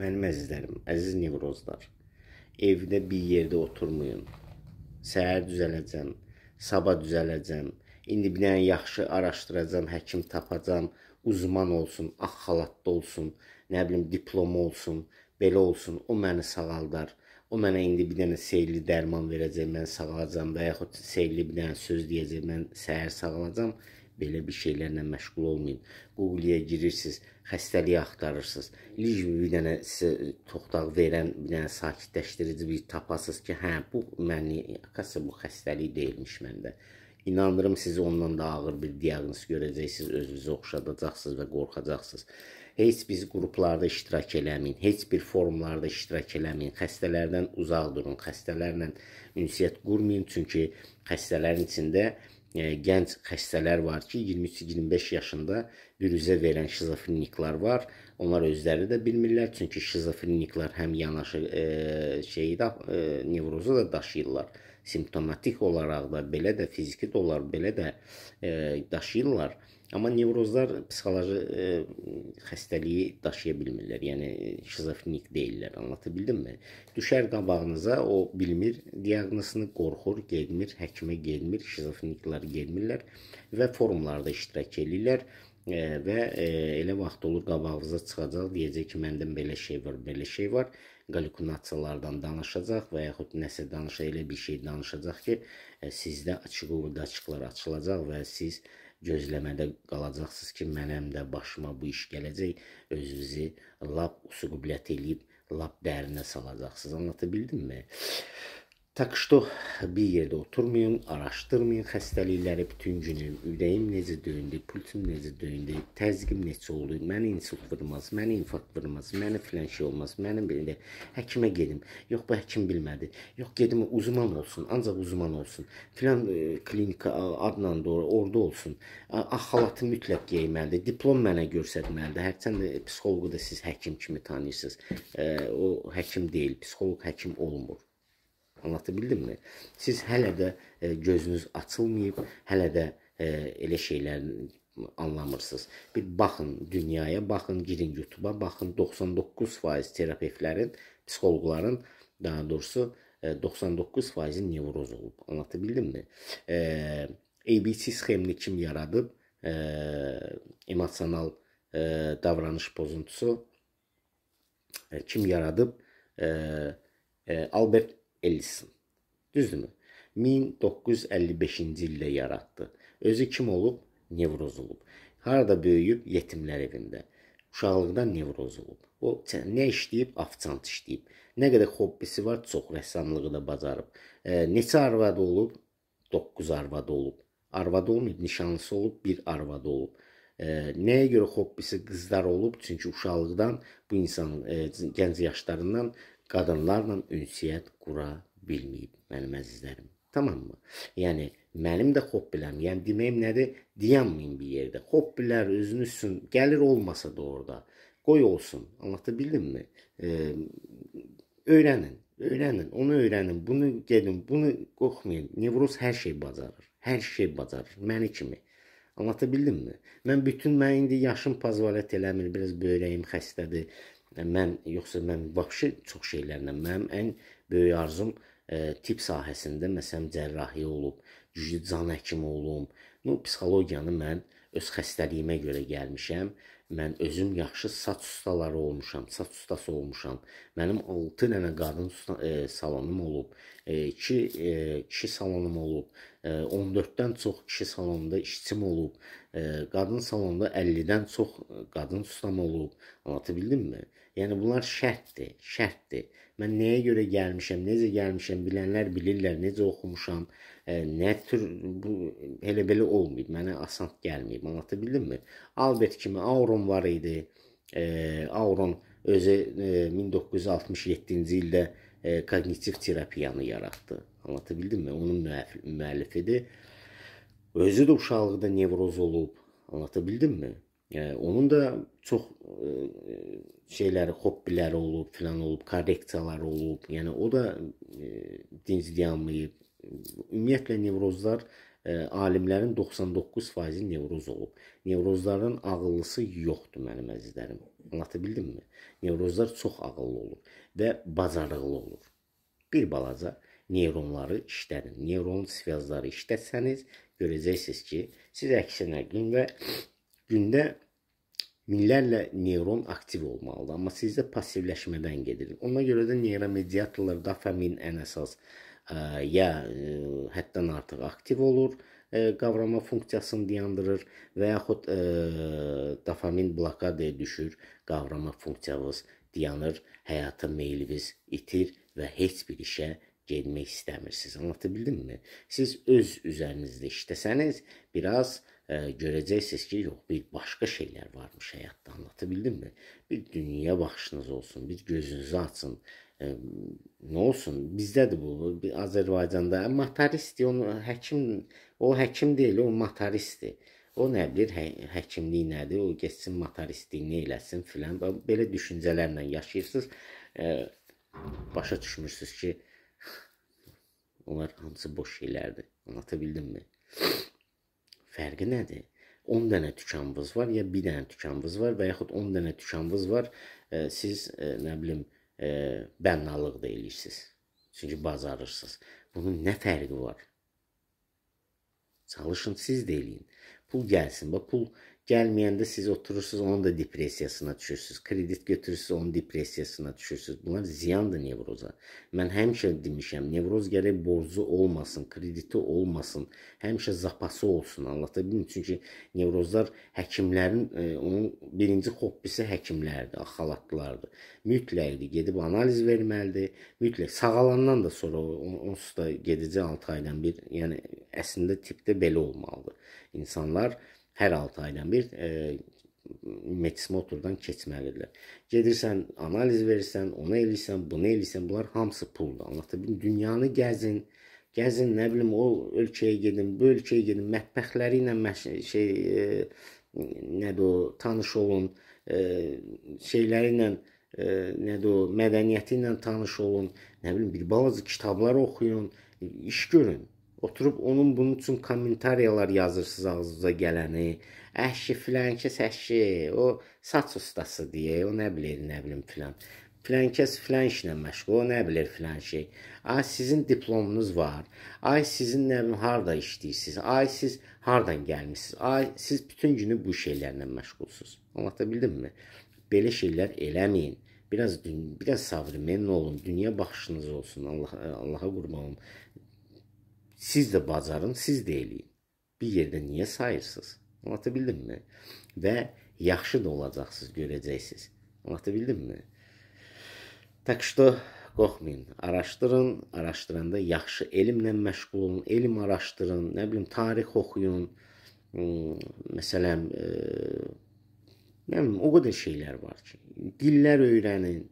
Mənim əzizlərim, əziz nevrozlar, evdə bir yerdə oturmayın. Səhər düzələcəm, sabah düzələcəm, indi bir dənə yaxşı araşdıracam, həkim tapacam, uzman olsun, ağ xalatda olsun, nə bilim, diplomu olsun, belə olsun, o məni sağaldar. O mənə indi bir dənə seyirli dərman verəcək, mən sağalacam və yaxud seyirli bir dənə söz deyəcək, mən səhər sağalacam. Belə bir şeylərlə məşğul olmayın. Google-ya girirsiniz, xəstəliyi axtarırsınız. Lic bir dənə sizə toxtaq verən, bir dənə sakitləşdirici bir tapasınız ki, hə, bu məni, akası bu xəstəlik deyilmiş məndə. İnanırım sizi ondan da ağır bir diaqnoz görəcəksiniz, özünüzü oxşadacaqsınız və qorxacaqsınız. Heç bir qruplarda iştirak eləməyin, heç bir forumlarda iştirak eləməyin, xəstələrdən uzaq durun, xəstələrlə ünsiyyət qurmayın, çünki xəstələrin içində gənc xəstələr var ki, 23-25 yaşında bürüzə verən şizofreniklar var. Onlar özləri də bilmirlər, çünki şizofreniklar həm yanaşı nevrozu da daşıyırlar. Simptomatik olaraq da, belə də, fiziki də olar, belə də daşıyırlar. Amma nevrozlar psixoloji xəstəliyi daşıya bilmirlər, yəni şizofrenik deyirlər, anlatabildim mi? Düşər qabağınıza, o bilmir diaqnozunu, qorxur, gedmir, həkimə gedmir, şizofreniklər gedmirlər və forumlarda iştirak eləyirlər və elə vaxt olur qabağınıza çıxacaq, deyəcək ki, məndən belə şey var, belə şey var, qalükunasiyalardan danışacaq və yaxud nəsə danışa, elə bir şey danışacaq ki, sizdə açıq açıqlar açılacaq və siz gözləmədə qalacaqsınız ki, mənəm də başıma bu iş gələcək, özünüzü lap usuqubiyyət eləyib, lap dərinə salacaqsınız. Anlatabildim mi? Tak что bir yerdə oturmayın, araşdırmayın xəstəlikləri bütün günü. Ürəyim necə döyündü, pulsum necə döyündü, təzyiqim necə oldu, məni insult vurmaz, məni infarkt vurmaz, məni filan şey olmaz, mənim belə həkimə gedim. Yox, bu həkim bilmədi. Yox, gedim uzman olsun, ancaq uzman olsun. Filan klinika adla doğru orada olsun. Ağ xalatı mütləq geyməlidir, diplom mənə göstərməlidir. Hərçənd də psixoloqu da siz həkim kimi tanıyırsınız. O həkim deyil, psixoloq həkim olmur. Anlatabildim mi? Siz hələ də gözünüz açılmayıb, hələ də elə şeylər anlamırsınız. Bir baxın dünyaya, baxın, girin YouTube'a, baxın 99% terapevtlərin, psixoloqların, daha doğrusu 99%-i nevroz olub. Anlatabildim mi? ABC sxemini kim yaradıb? Emosional davranış pozuntusu kim yaradıb? Albert Ellison. Düzdürmü? 1955-ci ildə yaratdı. Özü kim olub? Nevroz olub. Harada böyüyüb? Yetimlər evində. Uşaqlıqdan nevroz olub. O nə işləyib? Ofisiant işləyib. Nə qədər hobbisi var? Çox, rəssamlığı da bacarıb. Neçə arvadı olub? 9 arvadı olub. Arvadı olmayıb, nişanlısı olub, bir arvadı olub. Nəyə görə hobbisi qızlar olub? Çünki uşaqlıqdan bu insan gənc yaşlarından qadınlarla ünsiyyət qura bilməyib, mənim əzizlərim. Tamam mı? Yəni, mənim də hobbilərim, yəni deməyim nədir? Dayanmayın bir yerdə. Hobbilər özünüz üçün gəlir olmasa da orada. Qoy olsun. Anlatabildim mi? Öyrənin, öyrənin, onu öyrənin, bunu gedin, bunu qorxmayın. Nevroz hər şey bacarır. Hər şey bacarır. Məni kimi. Anlatabildim mi? Mən bütün, mən indi yaşım pozvalət eləmir, biraz böyrəyim xəstədir. Mən, yoxsa mən vəbşi çox şeylərlə, mənim ən böyük arzum tibb sahəsində, məsələn, cərrahi olub, güclü can həkimi olum. Nu, psixologiyanı mən öz xəstəliyimə görə gəlmişəm. Mən özüm yaxşı saç ustaları olmuşam, saç ustası olmuşam. Mənim 6 dənə qadın salonum olub, 2 kişi salonum olub, 14-dən çox kişi salonunda işçim olub, qadın salonunda 50-dən çox qadın ustam olub. Anlatabildim mi? Yəni bunlar şərtdir, şərtdir. Mən nəyə görə gəlmişəm, necə gəlmişəm, bilənlər bilirlər, necə oxumuşam, nə tür, bu, elə belə olmayıb, mənə asan gəlməyib, anlatabildim mi? Albert kimi Auron var idi, Auron özü 1967-ci ildə kognitiv terapiyanı yaratdı, anlatabildim mi? Onun müəllifidir. Özü də uşaqlıqda nevroz olub, anlatabildim mi? Onun da çox şeyləri, hobbiləri olub, filan olub, korreksiyaları olub. Yəni o da dinc dayanmayıb. Ümumiyyətlə nevrozlar Alimlərin 99% nevroz olub. Nevrozların ağıllısı yoxdur mənim əzizlərim. Anlata bildimmi? Nevrozlar çox ağıllı olur və bacarıqlı olur. Bir balaca neyronları işlədin. Neyron sviyazları işlətsəniz, görəcəksiniz ki, siz əksinə gündə minlərlə neyron aktiv olmalıdır. Amma sizdə passivləşmədən gedir. Ona görə də neyromediatorlar, dopamin ən əsas ya həddən artıq aktiv olur, qavrama funksiyasını dayandırır və yaxud dopamin blokadaya düşür, qavrama funksiyamız dayanır, həyata meyliniz itir və heç bir işə getmək istəmirsiniz. Anlata bildimmi? Siz öz üzərinizdə işləsəniz, biraz görəcəksiniz ki, yox, bir başqa şeylər varmış həyatda. Anlata bildimmi? Bir dünya baxışınız olsun, bir gözünüzü açın. Nə olsun? Bizdədir bu. Azərbaycanda motoristdir, onu həkim, o həkim deyil, o motoristdir. O nə bilir, həkimlik nədir, o getsin motoristliyini eləsin filan. Belə düşüncələrlə yaşayırsınız. Başa düşmürsünüz ki, onlar hamısı boş şeylərdir. Anlata bildimmi? Fərqi nədir? 10 dənə tükanınız var, ya bir dənə tükanınız var və yaxud 10 dənə tükanınız var, siz, nə bilim, bənnalıq da eləyirsiniz. Çünki bacarırsınız. Bunun nə fərqi var? Çalışın, siz də eləyin. Pul gəlsin. Bax, pul gəlməyəndə siz oturursunuz, onun da depressiyasına düşürsünüz. Kredit götürürsünüz, onun depressiyasına düşürsünüz. Bunlar ziyandır nevroza. Mən həmişə demişəm, nevroz gərək borcu olmasın, krediti olmasın, həmişə zapası olsun, anlata bildim. Çünki nevrozlar həkimlərin, onun birinci hobbisi həkimlərdir, xalatlılardır. Mütləqdir, gedib analiz verməlidir. Mütləq, sağalandan da sonra onsuz da gedəcək 6 aydan bir, yəni əslində tipdə belə olmalıdır. İnsanlar hər 6 aydan bir metismotordan keçməlidirlər. Gedirsən, analiz verirsən, onu eləyirsən, bunu eləyirsən, bunlar hamısı puldur. Anlata bildim? Dünyanı gəzin, gəzin, nə bilim, o ölkəyə gedin, bu ölkəyə gedin, mətbəxləri ilə nədir o, tanış olun, şeyləri ilə, nədir o, mədəniyyəti ilə tanış olun, nə bilim, bir balaca kitablar oxuyun, iş görün. Oturub onun bunun üçün kommentariyalar yazırsınız ağzınıza gələni. Əşi filan kəs əşi, o saç ustası deyə, o nə bilir, nə bilim filan. Filan kəs filan işlə məşğul, o nə bilir filan şey. Ay sizin diplomunuz var. Ay sizin nə bilim harda işləyirsiniz. Ay siz hardan gəlmisiniz. Ay siz bütün günü bu şeylərlə məşğulsunuz. Anlata bildimmi? Belə şeylər eləməyin. Biraz savrəmən olun, dünya baxışınız olsun. Allaha qurban olun. Siz də bacarın, siz də eləyin. Bir yerdə niyə sayırsınız? Anlata bildimmi? Və yaxşı da olacaqsınız, görəcəksiniz. Anlata bildimmi? Tak что, qorxmayın. Araşdırın, araşdıranda yaxşı elmlə məşğul olun, elm araşdırın, nə bilim, tarix oxuyun. Məsələn, nə bilim, o qədər şeylər var ki. Dillər öyrənin.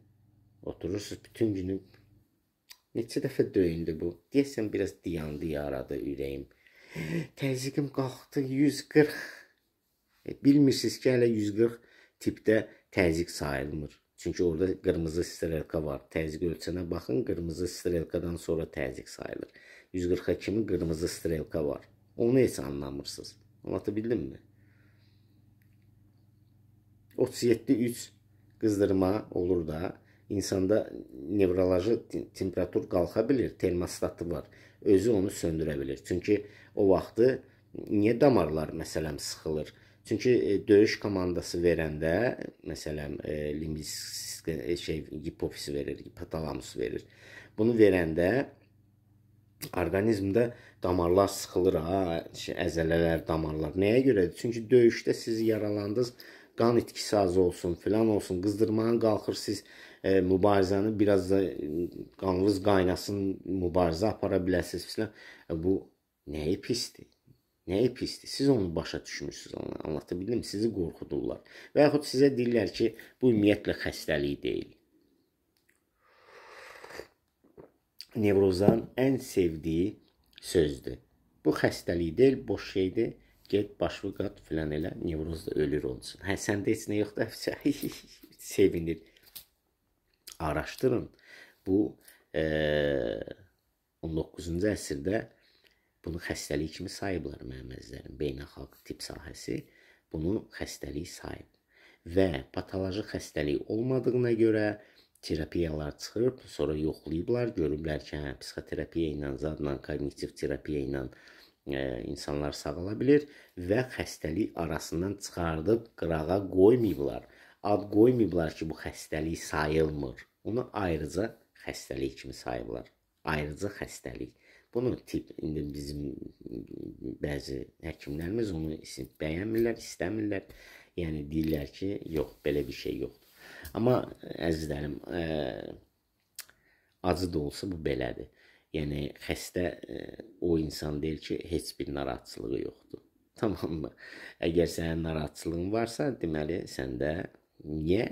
Oturursunuz bütün günü. Neçə dəfə döyündü bu? Deyəsən, biraz dayandı yaradı ürəyim. Təzyiqim qalxdı 140. Bilmirsiniz ki, hələ 140 tipdə təzyiq sayılmır. Çünki orada qırmızı strelka var. Təzyiq ölçənə baxın, qırmızı strelkadan sonra təzyiq sayılır. 140-a kimi qırmızı strelka var. Onu heç anlamırsınız. Anlata bildimmi? 37,3 qızdırma olur da. İnsanda nevroloji temperatur qalxa bilir, termostatı var. Özü onu söndürə bilir. Çünki o vaxtı niyə damarlar, məsələn, sıxılır? Çünki döyüş komandası verəndə, məsələn, limbik hipofisi verir, hipotalamus verir. Bunu verəndə orqanizmdə damarlar sıxılır, ha, əzələlər, damarlar. Nəyə görədir? Çünki döyüşdə siz yaralandınız, qan itkisi az olsun, filan olsun, qızdırmanın qalxır, siz mübarizəni biraz da qanınız qaynasın, mübarizə apara biləsiniz filan. Bu nəyi pisdir? Nəyi pisdir? Siz onu başa düşmürsünüz, anlata bildim? Sizi qorxudurlar. Və yaxud sizə deyirlər ki, bu ümumiyyətlə xəstəlik deyil. Nevrozların ən sevdiyi sözdür. Bu xəstəlik deyil, boş şeydir. Get, başını qat filan elə, nevroz da ölür onun üçün. Hə, səndə heç nə yoxdur, sevinir. Araşdırın. Bu 19-cu əsrdə Bunu xəstəlik kimi sayıblar mənim əzizlərim. Beynəlxalq tibb sahəsi bunu xəstəlik sayıb. Və patoloji xəstəlik olmadığına görə terapiyalar çıxıb, sonra yoxlayıblar, görüblər ki, hə, psixoterapiya ilə, zadla, koqnitiv terapiya ilə insanlar sağala bilir və xəstəlik arasından çıxardıb qırağa qoymayıblar. Ad qoymayıblar ki, bu xəstəlik sayılmır. Onu ayrıca xəstəlik kimi sayıblar. Ayrıca xəstəlik. Bunu tip, indi bizim bəzi həkimlərimiz onu bəyənmirlər, istəmirlər. Yəni deyirlər ki, yox, belə bir şey yoxdur. Amma əzizlərim, acı da olsa bu belədir. Yəni xəstə o insan deyil ki, heç bir narahatçılığı yoxdur. Tamam mı? Əgər sənin narahatçılığın varsa, deməli səndə niyə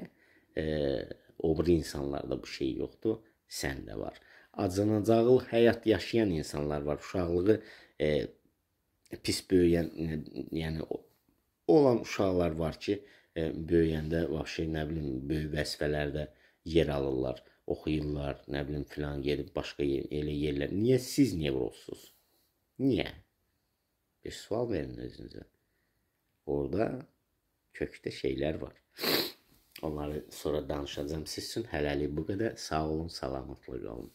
o biri insanlarda bu şey yoxdur, səndə var. Acınacaqlı həyat yaşayan insanlar var. Uşaqlığı pis böyüyən, yəni olan uşaqlar var ki, böyüyəndə vəbşə, nə bilim, böyük vəzifələrdə yer alırlar, oxuyurlar, nə bilim, filan gedib başqa elə yerlər. Niyə siz nevrozsuz? Niyə? Bir sual verin özünüzə. Orada kökdə şeylər var. Onları sonra danışacağım siz üçün. Hələlik bu qədər. Sağ olun, salamatla qalın.